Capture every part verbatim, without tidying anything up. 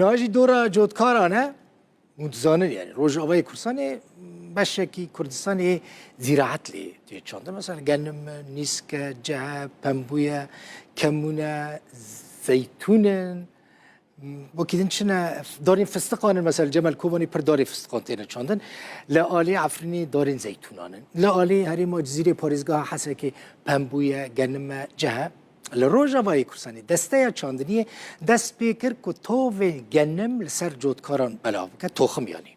Niha jî dora cotkaran e. Hûn dizanin, yani Rojavayê Kurdistanê beşekî Kurdistanê zîraet lê tê çandin. Mesela genim, nîske, ceh, pembûye, kemûne, zeytûn in. Wekî din çi ne, darên fistiqan in, mesela Cemal Kovanî pir darê fistiqan têne çandin. Li alî Efrînê darên zeytûnan in. Li alî herêma Cizîrê parêzgeha Hesekê pembûye, genim e, ceh e. Li Rojavayê Kurdistanê desteya çandiniyê dest pê kir ku tovên genim li ser cotkaran belav bike, toxim yanî.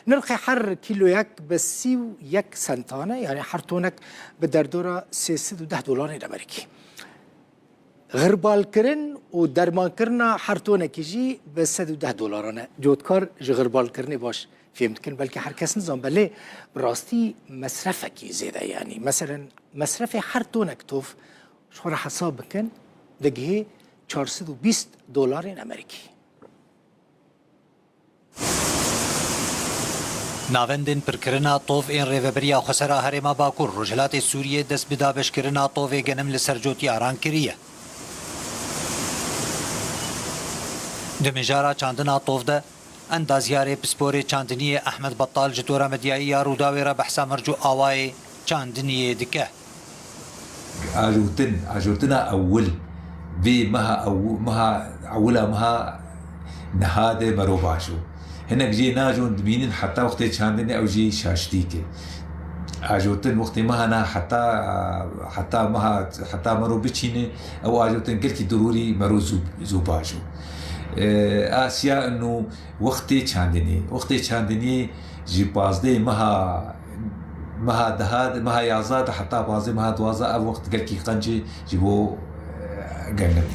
Nirxê her kîloyek bi sî û yek sentan e, yanî her tonek bi derdora sê sed û deh dolarên Amerîkî. Xirbalkirin û dermankirina her tonekî jî bi sed û deh dolaran e. Cotkar ji xirbalkirinê baş fêm dikin, belkî her kes nizan, belê bi rastî mesrefekî zêde ye. Yanî meselen mesrefê her tonek tov ji xwe re hesab bikin, digihê çar sed û bîst dolarên Amerîkî. Navendên pirkirina tov ên Rêveberiya Xweser a Herêma Bakur Rojhilatê Sûriyê dest bi dabeşkirina tovê genim li ser cotiyaran kiriye. Di mijara çandina tov de, endazyarê pisporê çandiniyê Ehmed Battal ji tora medyayî ya Rûdawê re behsa mirc û awayê çandiniyê dike. Ajotin, ajotina ewil vê meha ew-, meha ewila meha niha de mero baş o. Hinek jê najon dibînin heta wextê çandinê ew jî şaştî ke. Ajotin wextê meha na heta, heta meha, heta mero biçîne, ew ajotin gelkî dirûrî mero zû, zû baş o. E, Asya inu wextê çandinê. Wextê çandinê ji pazdeh meha, meha deha, meha yazda de heta pazdeh meha duwazda ev wext gelkî qenc e ji bo, e, genim.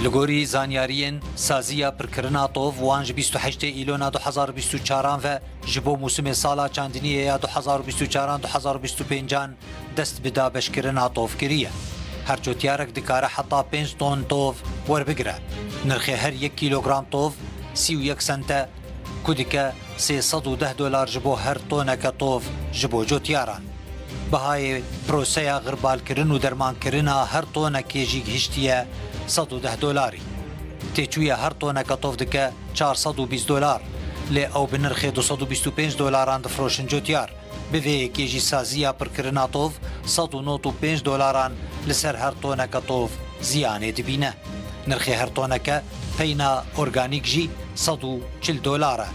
Li gorî zanyariyên saziya pirkirina tov wan ji bîst û heştê Îlona du hezar û bîst û çaran ve ji bo mûsimê sala çandiniyê ya du hezar û bîst û çaran du hezar û bîst û pêncan dest bi dabeşkirina tov kiriye. Her cotyarek dikare heta pênc ton tov werbigire. Nirxê her yek kîlogram tov sî û yek sent e, ku dike sê sed û deh dolar ji bo her toneke tov ji bo cotyaran. Bihayê proseya xirbalkirin û dermankirina her tonekê jî gihiştiye sed û deh dolarî. Têçûya her toneke tov dike çar sed û bîst dolar, lê ew bi nirxê du sed û bîst û pênc dolaran difroşin cotyar. Bi vê yekê jî saziya pirkirina tov sed û nod û pênc dolaran li ser her toneke tov ziyanê dibîne. Nirxê her toneke peyna organîk jî sed û çil dolar e.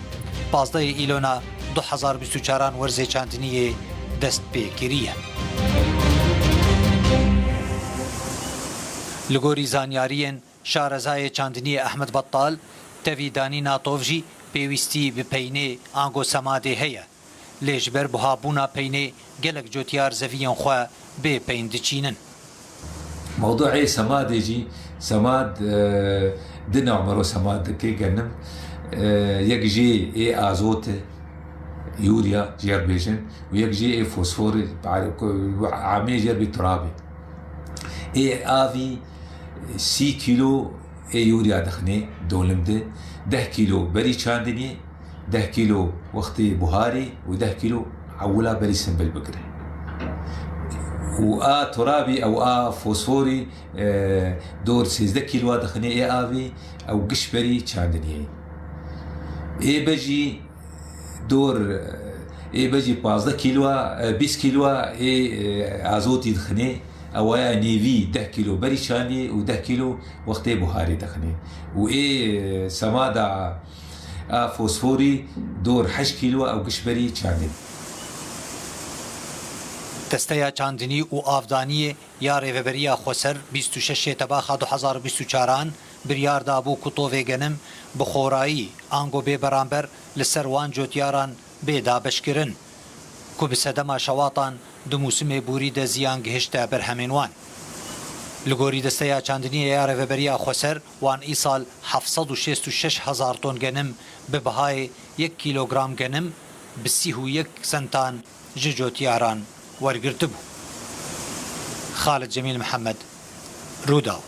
Pazdehê Îlona du hezar bîst û çaran werzê çandiniyê dest pê kiriye. Li gorî zanyariyên Şarezayê Çandiniyê Ehmed Battal, tevî danîna tov jî pêwîstî bi peynê ango semadê heye. Lê ji ber buhabûna peynê gelek cotyar zeviyên xwe bê peyn diçînin. Mewduê semadê jî, semad, e, di nav mero semad dike genim. E, yek jê ê azot e, yûrya jê re bêjin, û yek jê ê fosfor e, amê jê re bê turabê. Ê avî sî kîlo ê yûrya dixinê dolim de, deh kîlo berî çandiniyê, deh kîlo wextê buharê û deh kîlo ewila berî simbil bigire. Û a turabî ew a fosforî, e, dor sêzdeh kîlowa dixinê ê avî, ew giş berî çandiniyê. Ê be jî dor, ê be jî pazdeh kîlowa, e, bîst kîlowa ê, e, azotî dixinê, ewaya nêvî deh kîlo berî çandiniyê û deh kîlo wextê buharê dixinê. Û ê, e, semada a fosforî dor heşt kîlo ew giş berî çandinî. Desteya Çandinî û Avdaniyê ya Rêveberiya Xweser bîst û şeş Şêtebaxa du hezar û bîst û çaran biryar dabû ku tovê genim bi xorayî ango bê beramber li ser wan cotyaran bê dabeşkirin, ku bi sedema şewatan di mûsimê borî de ziyan gihişte berhemên wan. Li gorî Desteya Çandiniyê ya Rêveberiya Xweser, wan îsal heft sed û şêst û şeş hezar ton genim bi bihayê yek kîlogram genim bi sî û yek sentan ji cotyaran wergirtibû. Xalid Cemîl Mihemed, Rûdaw.